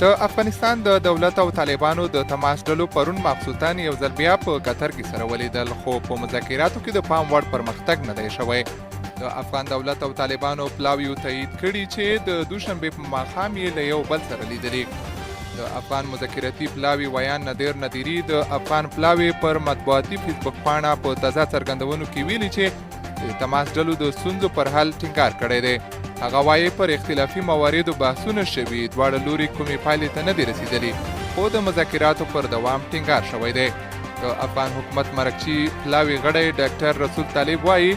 د افغانستان د دولت او طالبانو د تماس ډلو پرون ماخصوتن یو ځل بیا په قطر کې سره ولیدل، خو په مذاکراتو کې د پام وړ پرمختګ نه دی شوی. د افغان دولت او طالبانو پلاویو تایید کړي چې د دوشنبې په ماښام یې له یو بل سره لیدلي. د افغان مذاکراتي پلاوي ویاند نادر نادري د افغان پلاوي پر مطبوعاتي فیسبوک پاڼه په تازه څرګندونو کې ویلي چې د تماس ډلو د ستونزو پر حل ټینګار کړی دی. هغه وایي، پر اختلافي مواردو بحثونه شوي، دواړه لوري کومې پایلې ته نه دي رسېدلي، خو د مذاکراتو پر دوام ټینګار شوی دی. د افغان حکومت مرکچي پلاوي غړی ډاکټر رسول طالب وایي،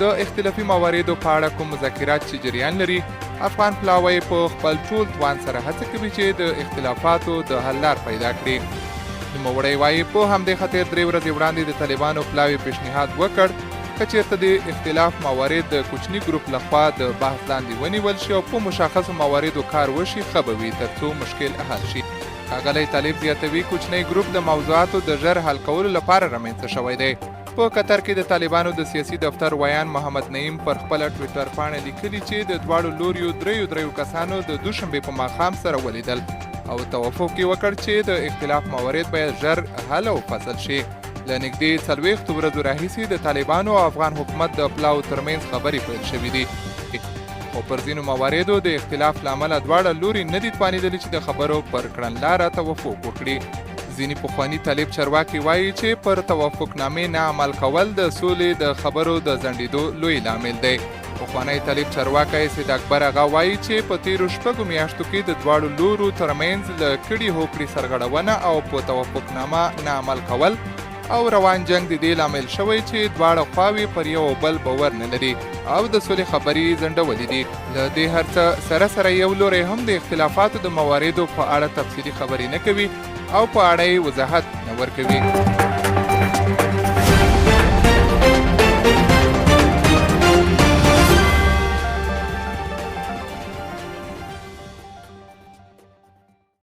د اختلافي مواردو په اړه کوم مذاکرات چې جریان لري، افغان پلاوی په خپل ټول توان سره هڅه کوي چې د اختلافاتو د حل لار پیدا کړي. نوموړی وایي، په همدې خاطر 3 ورځې وړاندې د طالبانو پلاوي پیشنهاد وکړ که چېرته د اختلاف موارد د کوچني ګروپ له خوا د بحث لاندې ونیول شي او په مشخصو مواردو کار وشي، ښه به وي ترڅو مشکل حل شي. ښاغلی طالب زیاتوي، کوچنی ګروپ د موضوعاتو د ژر حل کولو لپاره رامنځته شوی دی. په قطر کې د طالبانو د سیاسي دفتر ویاند محمد نعیم پر خپله ټویټر پاڼه لیکلي چې د دواړو لوریو دریو دریو کسانو د دوشنبې په ماښام سره ولیدل او توافق یې وکړ چې د اختلاف موارد باید ژر حل او فصل شي. له نږدې 40 ورځو راهیسې د طالبانو او افغان حکومت د پلاو ترمنځ خبرې پیل شوې دي، خو پر ځینو مواردو د اختلاف له امله دواړه لوري نه دي توانېدلي چې د خبرو پر کړنلاره توافق وکړي. ځینې پخواني طالب چارواکي وایي چې پر توافقنامې نه عمل کول د سولې د خبرو د ځنډېدو لوی لامل دی. پخوانی طالب چارواکی سید اکبر اغا وایي چې په تیرو 6 میاشتو کې د دواړو لورو ترمنځ له کړي هوکړې سرغړونه او په توافقنامه نه عمل کول او روان جنګ د دې لامل شوی چې دواړه خواوې پر یو او بل باور نه لري او د سولې خبرې یې ځنډولې دي. له دې هر څه سره سره یو لوری هم د اختلافاتو د مواردو په اړه تفصیلي خبرې نه کوي او په اړه یې وضاحت نه ورکوي.